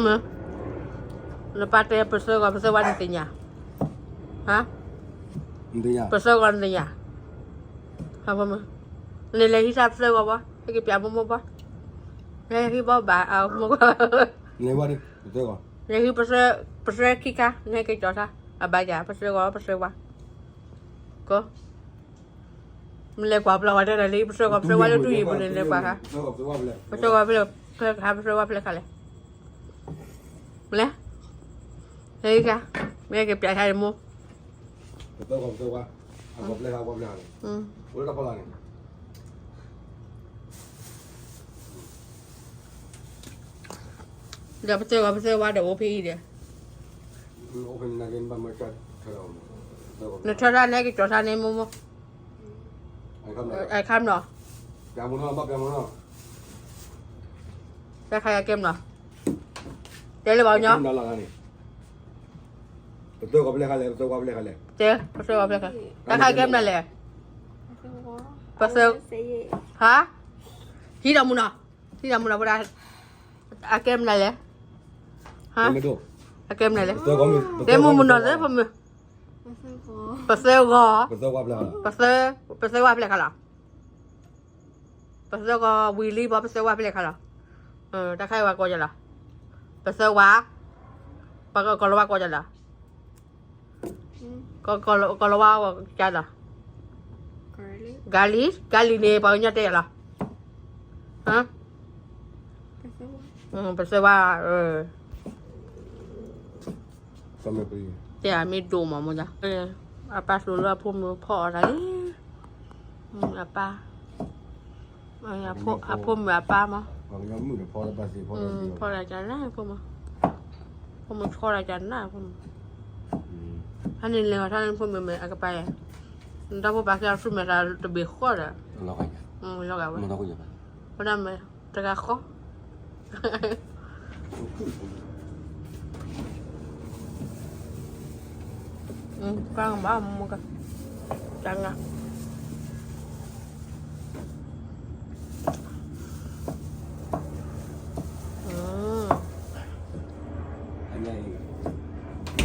မ့ၢ်, နပၢ်တဲပသၢဂီၤပသၢဝါနသ့ၣ်ညါ, ဟါ, ပသၢဂီၤနသ့ၣ်ညါ, ဟါ, နလဲၤဟံးတၢ်ပသၢဂီၤဘၣ်, ဟဲက့ၤပၠးမိၢ်မိၢ်ဘၣ်, နဟဲဟံးဘၣ်ဘၣ်အမိၢ်, နဟံးပသၢ, ပသၢခံခါ နဟဲက့ၤကၠီၤတၢ်, အဘၣ်ယၤ ပသၢဂီၤပသၢဝါ, က မ့ၢ်လဲၤကွၢ်ပျၢ်ဝဲတဲဒၣ်လံ ပသၢဂီၤပသၢဝါလၢတူၢ်ယံၤပူၤန့ၣ် လဲၤကွၢ်ခါ, ပသၢဂီၤဖဲလဲၣ်ခါ ပသၢဝါဖဲလဲၣ်ခါလဲၣ်, မ့ၢ်လဲၣ်, ဟဲခါ, မ့ၢ်က့ၤပၠးခါအမိၢ်, ပသၢဂီၤပသၢဝါ, အဂီၤဖဲလဲၣ်ခါ အဂီၤဖဲလဲၣ်ခါန့ၣ်, အိၣ်လၢတၢ်ဖီလာ်န့ၣ်, ဒီးပသၢဂီၤပသၢဝါဒီးအိၣ်ဖဲအံၤဒီး, နထၢထၢ်န့ၣ်က့ၤကၠီၤထါန့ၣ်မိၢ်မိၢ်, အဲခါမနီၤ, တၢ်ခါယကဲမနီၤ, တဲလၢဘၣ်ညီ, ပသၢဂီၤဖဲလဲၣ်ခါလဲၣ်, ပသၢဝါဖဲလဲၣ်ခါလဲၣ်, တဲ ပသၢဂီၤဖဲလဲၣ်ခါလဲၣ်, တၢ်ခါယကဲမနီၤလဲၣ်, ပသၢ, ဟါ, ဟံးဒီးမူနီၤ, ဟံးဒီးမူနီၤ ဖိဒါ, အကဲမနီၤလဲၣ်, ဟါ, အကဲမနီၤလဲၣ်, တဲမူမူနီၤသ့ဖိမုၣ်, ပသၢဂီၤ, ပသၢ, ပသၢဝါဖဲလဲၣ်ခါလီၤ, ပသၢဂီၤဝံၤလံဘၣ် ပသၢဝါဖဲလဲၣ်ခါလီၤ, တၢ်ခါအံၤဝဲကိးယၤလီၤ, ပသၢဝါ, ပကီၤလၤဝါကိးယၤလီၤ, ကီၤလၤဝါကိးယၤလီၤ, ဂၤလံ, ဂၤလံန့ၣ်ပှၤကညီတဲယၤလီၤ, ပသၢဝါ, တဲမ့ၢ်ဒိၣ်မးမ့ၢ်ဒၣ်, အပၢ်သိၣ်လၢအဖိမုၣ်ဖီအီၣ်တၢ်လံ, အပၢ်, အဖိမုၣ်အပၢ်မး, ဖီတၢ်ကနၣ်ဖိမး, ဖိမုၣ်ဖီတၢ်ကနၣ်ဖိမး, ဟဲန့ၣ်လဲၤအီၤထါလၢဖိမုၣ်မဲာ်အကပၤယၤ, နတၢ်ဖိပာ်ကဲအီၤဆူမဲာ်သးတဘ့ၣ်ဃီဒီး, လီၤဂာ်ဝဲ, ဝဲဒၣ်မဲာ်တဂၤဃီ ကၢ်ဘၣ်မက, ကၢ်ငါ,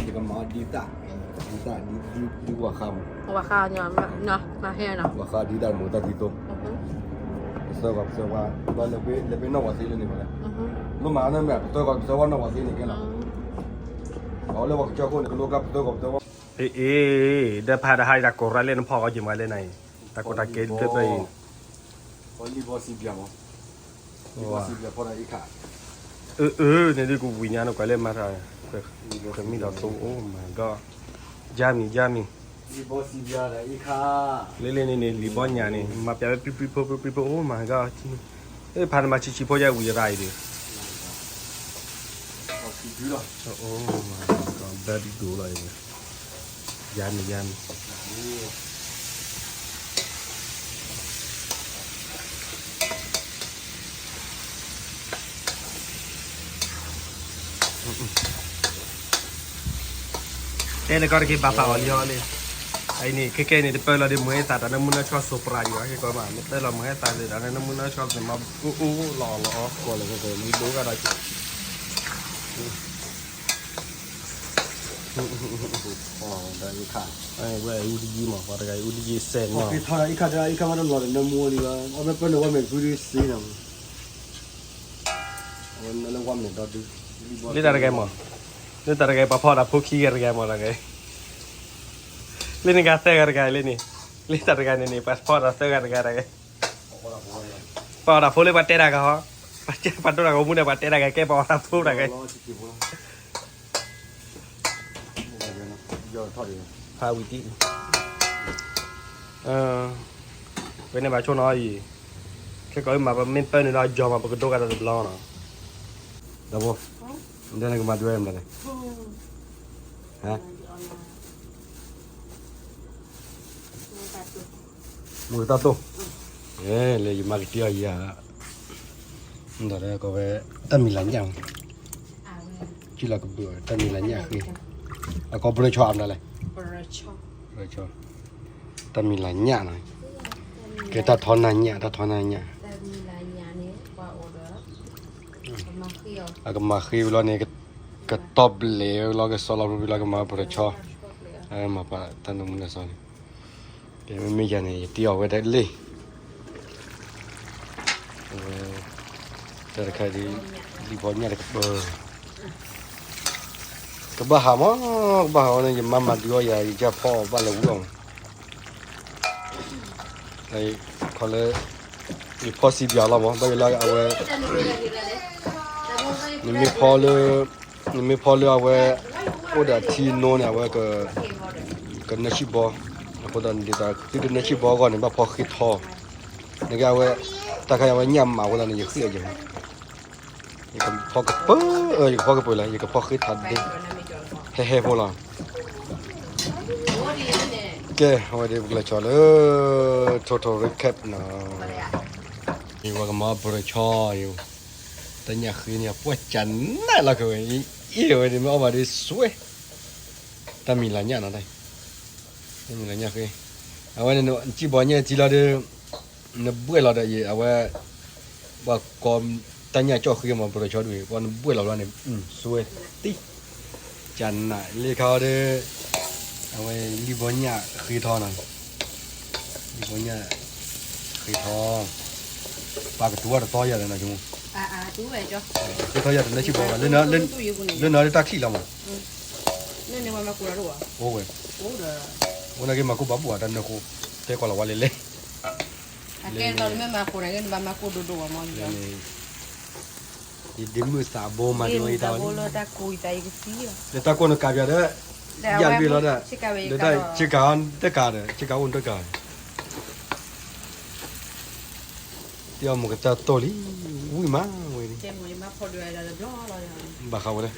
ယကမၤဒ်တၢ်, ဒ်တၢ်, ဒ်ဝၤဃါမး, ဝၤဃါ, မၤဟဲနီၤ, ဝၤဃါဒ်တၢ်မူတၢ်ဒ်သိး, ပသၢဂီၤပသၢဝါ, ဘၣ်လဲၤပ့ၤနီၣ်ဝၤသ့လၢန့ၣ်ဘၣ်လဲၣ်, လိၣ်မးန့ၣ်မ့ၢ်ပသၢဂီၤပသၢဝါနီၣ်ဝၤသ့န့ၣ်ကဲလီၤ, အဝဲလၢပှၤကစၢၢ်ခိၣ်န့ၣ် ကလိကၢ်ပသၢဂီၤပသၢဝါ, အ့ ဒီးဖးတဟါအံၤ တၢ်ကိးရၢ်လၢနဖီၣ်အီၤက့ၤမးလၢနၤအံၤ, တၢ်ကိးတၢ်ကဲဒ်သိးအံၤ, လံၣ်ဘီစံးဘျုးမး, လံၣ်ဘီစံးဘျုးဖီၣ်ဒီးအံၤခါ, အၢ အၢ န့ၣ်ဒုးကဝံၤညါနကွၢ်လၢမၤတၢ်, ကမံဒီးသိ oh my god, ယါမံၤ ယါမံၤ, လံၣ်ဘီစံးဘျုးဒီးအံၤခါ, လၢလၢန့ၣ်န့ၣ် လံၣ်ဘီညါန့ၣ် မၤပျးဝဲပြံပြံဖိ ပြံပြံဖိ oh my god, ဖးနမၤဆံးဆံးဖိယါဝံၤရၢ်အံၤဒီး, oh my god, ဘၣ်ဒ်ဒိၣ်လီၤအံၤ, ယါမံၤ ယါမံၤ တဲနကီတက့ၤဘၣ်ဖးအီၤလံလၢ, အအံၤန့ၣ် ခဲကဲန့ၣ် တပၢၢ်လီၤဒီးမုၢ်ဟဲသး တၢ်နၢမူနၢဆှီစိးပြးဒံးဘၣ် ခဲကီမး မ့ၢ်တပၢၢ်လီၤမုၢ်ဟဲသးဒီး တၢ်နၢမူနၢဆှီစိးမး အိၣ်အိၣ်လီၤလီၤအီၤ ကိးလၢကီကီမ့ၢ်ဒိဂၤဒီးက့ၤ ဝဲအူတယံမး ပှၤတဂၤအူတယံစဲးနီၤ လၢတၢ်တဂၤမး လၢတၢ်တဂၤ ပှၤဖီၣ်တၢ်ဖိခံဂၤတဂၤမးတဂၤ လၢန့ၣ်ဂၤသၢဂၤတဂၤလၢန့ၣ် လၢတၢ်တဂၤန့ၣ်န့ၣ် ပှၤဖီၣ်တၢ်သၢဂၤတဂၤတဂၤ ပှၤအီၣ်တၢ်ဖိလၢပှၤတဲတၢ်ဂၤဟီ ပှၤတဲပှၤဒိတၢ်ဂီၤမူန့ၣ် ပှၤတဲတၢ်ဂၤကဲပှၤအီၣ်တၢ်ဖိတၢ်ဂၤ ဖးဝံၤတံၢ် ဝဲန့ၣ်ဘၣ်ဆိနီၤအံၤ ခဲကီးမး ပမ့ၢ်ပၢနုာ်ဒီးယီၤမး ပကဒိဂၤတဘျီနီၤ ဒီးဖိ ဒ်န့ၣ်ကမၤဒွဲမးလဲၣ် ဟါ မုၢ်တၢ်တိၢ် လၢယမၤကတံအီၤယၤ ဒီးကီးဝဲ တၢ်မံၤလၤညၣ် ကံလီၤကဘုး တၢ်မံၤလၤညၣ်ဃ့ အကီးဘြၢဆီအမနုၤလဲၣ် ဘြၢဆီ တၢ်မံၤလၤညၣ်နီၤ ကဲတၢ်ထီနၤညၣ် တၢ်ထီနၤညၣ် တၢ်မံၤလၤညၣ်န့ၣ် ပှၤအိၣ်ဒီး ပမၤဃ့အီၤ အကမၤဃ့ဝံၤလီၤန့ၣ်, ကတီၢ်ဘျဲးဝံၤလီၤ ကစီလီၤဖဲလီၤ ကမၤပတဆီ, မၤပတၢ်နမူနစီန့ၣ်, ကဲမ့မ့ၢ်ယၤန့ၣ် ယတ့အီၣ်ဝဲဒၣ်လံ, တၢ်တခါဒ်, လံၣ်ဘီညၣ်တကပၤ, ကဘၣ်ဟးမး, ကဘၣ်ဟးဝဲန့ၣ် ယမါမၤဒုးအီၣ်ယၤ ယကဖီၣ်အီၣ်ဘၣ်လဲၤဝံအီၣ်မး, ခီလၢ ယဖီၣ်စံးပၠးလီၤမး ဘၣ်ယလၢအဝဲ, နမ့ၢ်ဖီလၢ, နမ့ၢ်ဖီလၢအဝဲ, အိၣ်ဒီးအထံနိန့ၣ် အဝဲ, ကနၢဆံၣ်ဘီ, အဃိသတးန့ၣ် ဒ်သိးသုတနၢဆံၣ်ဘီအဂီၢ်န့ၣ် ဘၣ်ဖီဃ့ထီ, နကဲအဝဲ, တၢ်ခါအံၤအဝဲညၣ်မးအဃိသတးန့ၣ် ယဃ့အီၤယဲၢ်မး, ယကဖီကပၤ, ယကဖီကပၤလၢ ယကဖီဃ့ထီဒ့, ဟဲဟဲဖိလီၤ ကဲ, အဝဲဒၣ်ပကလဲၤဆီလၢ total recap နီၤ, ယဝဲကမၤပတဆီ, တၢ်ညၣ်ဃ့န့ၣ် ပှၢ်ကနၣ်လီၤကဝဲ, အ့ၣ်ဝဲဒၣ်မ့ၢ်အီၣ်ဘၣ်ဒ်စွဲ, တၢ်မံၤလၤညၣ်နီၤ, တၢ်မံၤလၤညၣ်ဃ့, အဝဲန့ၣ် နစံၣ်ဘီညၣ်ထံလီၤဒီး နဘှဲၣ်လီၤဒီးအံၤ အဝဲ, ပှၤကိးတၢ်ညၣ်ကၠီၣ်ဃ့မး ပတဆီဒုး, ပှၤနဘှဲၣ်လီၤဘျီန့ၣ် စွဲတံၢ်, ကနၣ်လၢခါအီၤဒီး, အဝဲလံၣ်ဘီညၣ်ဃ့ထီနီၤ, လံၣ်ဘီညၣ်ဃ့ထီ, ပာ်ကတူၤဝဲတသီယၤဒီးနီၤ, ဃ့ထီယၤတနၢဆံၣ်ဘီဘၣ်, လၢနီၤလၢတၢ်ထံၣ်လီၤမး, အိၣ်ဝဲ, အိၣ်နာ်က့မၤကိၢ်ဘၣ်ဘၣ်တၢ်နၢဃိ, တဲကွၢ်လီၤဝဲလဲၣ်လဲၣ် အကဲသိးနမ့ၢ်မၤကိၢ်န့ၣ် နဘၣ်မၤကိၢ်ဒိၣ်ဒိၣ်ဘၣ်မး, ယဒ့မုၣ်သးဘိမၤဒ်အံၤတၢ်ဝဲ, လၢတၢ်ကိၢ်ယသးယကသံလီၤ, လၢတၢ်ကိၢ်နကးပၠးဒီး, ယၣ်လွံၢ်လီၤဒီး, လၢတၢ်ဆ့ကၤတကးဒီး ဆ့ကၤအိၣ်နတကး, တအီၣ်မ့ၢ်ကတၢၢ်တိၢ်လံ, ဝံၣ်မးဝဲ, ဘၣ်ဃးဝဲလဲၣ်,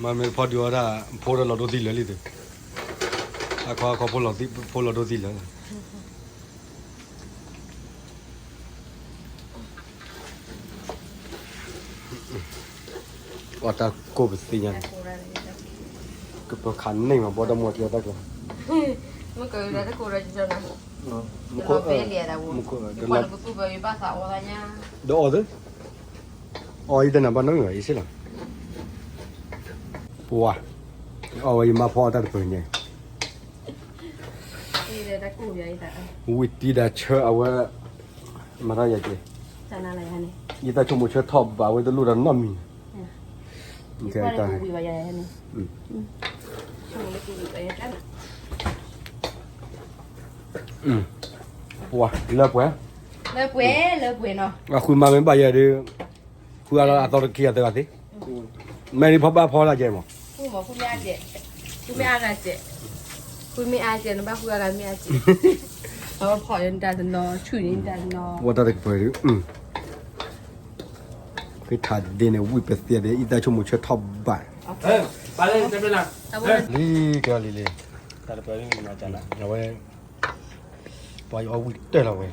မ့မ့ၢ်ဖီဒုးအီၣ်တၢ် ဖိဒီးလီၤဒိသံလၢာ်လံသု, အခီခီဖိလီၤဒိသံလၢာ် အီၣ်တၢ်ကိၢ်ပသ့ၣ်ညါန့ၣ်, ကပၢၤခးန့ၢ်မး ဘီဒီမါတ့အီၣ်တၢ်ကျါ, မုၢ်က, ဒီးအီၣ်သ့, အီၣ်အံၤတနၤဘၣ်နီတမံၤဘၣ် ယစ့လီၤ, ပှၤ, အီၣ်ဝဲယမါဖီအီၣ်တၢ်တပၢၤညါ, ဝံၣ်တံၢ်ဒၣ်ဆၢအဝဲ, မၤတၢ်ယၤက့ၤ, ယတၢ်ဆိကမိၣ်ဆၢထီၣ်ဘၣ်ဝဲတလိၣ်ဒီးနီတမံၤ, ပှၤလၢပှဲၤ, လၢပှဲၤနီၤ, အဃုမါမ့ၢ်ဘၣ်ယဲဒုး, ဃုအါလီၤအသီတက့ၢ်အသၢဂၤသ့, မ့ၢ်ဒ်ဖီဘၣ်ဖီလၢကဲမး, ဃုမ့ၢ်အါဂၤစဲး, ဃုမ့ၢ်အါဂၤစဲး, အဖီနတၢ်တနီၤဆူၣ်န့ၣ်တၢ်တနီၤ, ဝဲတၢ်တကပၢၤဒုး, ဃ့ထးဒ့န့ၣ် ဝံၣ်ပသ့ၣ်ဒီး ယတၢ်ဆိကမိၣ်ဆၢထီၣ်ဘၣ်, လံကဲလံလံ, အဝဲ, ပှၤယအီၣ်ဝံၣ်တၢၢ်လီၤဝဲ,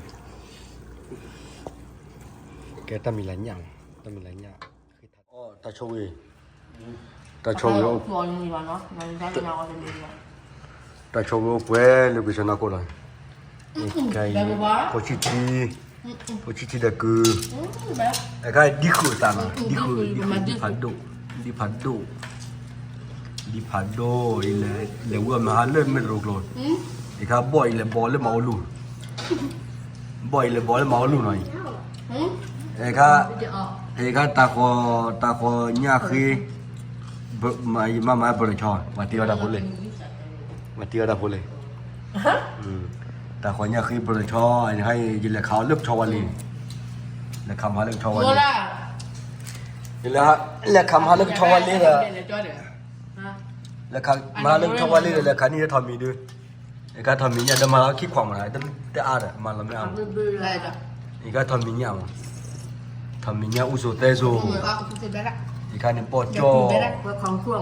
ကဲတၢ်မံၤလၤညၣ်, တၢ်မံၤလၤညၣ်, တၢ်ဆိၣ်ဂ့ၤ, တၢ်ဆိၣ်ဂ့ၤ, တၢ်ဆိၣ်ဂ့ၤအိၣ်ပှဲၤလၢပကဆနၢၣ်ခိၣ်လီၤ, ဖိဆံၣ်ထံ, ဖိဆံၣ်ထံဒီးကု, အခါဒ်ဃုာ်သးနီၤ, ဒ်ဃုာ်, ဒ်ဃုာ်ဒ်ဖးဒိၣ်, ဒ်ဖးဒိၣ်, ဒ်ဖးဒိၣ်အံၤ, လဲၤဝံအီၣ်မ့ၢ်ဟါလၢမ့ၢ်တရူးကျိၤ, အခါဘီၣ်အံၤလဲၤဘီလၢမၤအိၣ်လူၢ်, ဘီၣ်အံၤလဲၤဘီလၢမၤအိၣ်လူၢ်နီၤအံၤ, အခါ, အခါတၢ်ဃီ, တၢ်ဃီညၣ်ဃ့, ယမါမၤပတဆီ, ပှၤတ့အီၣ်တၢ်ဖိလဲၣ်, ပှၤတ့အီၣ်တၢ်ဖိလဲၣ်, တၢ်ဃီညၣ်ဃ့ပတဆီ, ယလဲၤခးအီၤလၢပဆီဝါလ့ၤ, လဲၤခးမၤလၢပဆီဝါလ့ၤ, ယလဲၤခးမၤလၢပဆီဝါလ့ၤဒီး, လဲၤခးမၤလၢပဆီဝါလ့ၤဒီး လဲၤခးန့ၢ်လၢထီးမံၤဒုး, အခါထီးမံၤညၣ်ဒီးမၤလီၤခံခွးမး, တအါဒီး မၤလီၤမ့ၢ်အါမး, အခါထီးမံၤညၣ်မး, ထီးမံၤညၣ်အူစိၤသဲစိၤ, အခါန့ၣ်ဘီၣ်ကၠီၣ်,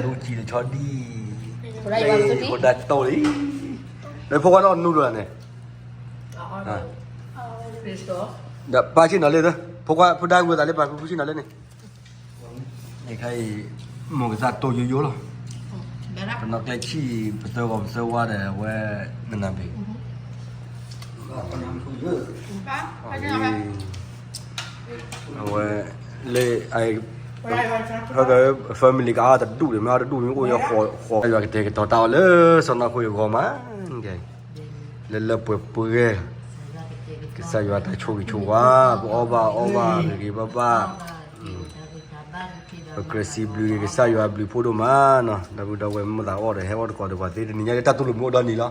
လူကံတဆီဒံၣ်, ဖိဒၣ်တိၢ်လံ, လၢဖိခွါနီၢ်နူဒိၣ်န့ၣ်, ဒီးပၢ်ဆ့ၣ်နီၤလၢ, ဖိခွါဖိဒၣ်ဝဲသးလၢပၢ်ဖိဆ့ၣ်နီၤလၢန့ၣ် အခါအံၤ, မိၢ်ကစၢ်တိၢ်ယိယိလီၤ, ပနီၢ်ကျဲဆံၣ် ပသၢဂီၤပသၢဝါဒီးအဝဲ, နနၤဘ့ၣ်, အဝဲ, လၢ family ကအါတဒူၣ်န့ၣ် မ့ၢ်အါတဒူၣ်မ့ၢ်အိၣ်ဃီ ယွၤကတဲာ်ကတီၤတၢ်အီၤလၢစီၤနီၢ်ခိၣ်အဂီၢ်မး, လၢလၢပှဲၤပှဲၤ, ကစၢ်ယွၤတၢ်ဆိၣ်ဂ့ၤဆိၣ်ဝါ, ပအီၣ်ဘၣ်အီဘၣ်ဂ့ၤဂ့ၤဘၣ်ဘၣ်, ပကြၢးစံးဘျုးက့ၤကစၢ်ယွၤအဘျုးအဖှိၣ်ဒိၣ်မးနီၤ, ဒီပုၢ်ဒီဝဲၢ်မိၢ်သးအီၣ်ဒီး ဟဲအီၣ်တကိးဒီးပှၤသ့, တနံၤညါလၢတၢ်တူၢ်လိာ်မုာ်အိၣ်ဒီနံၤလီၤ.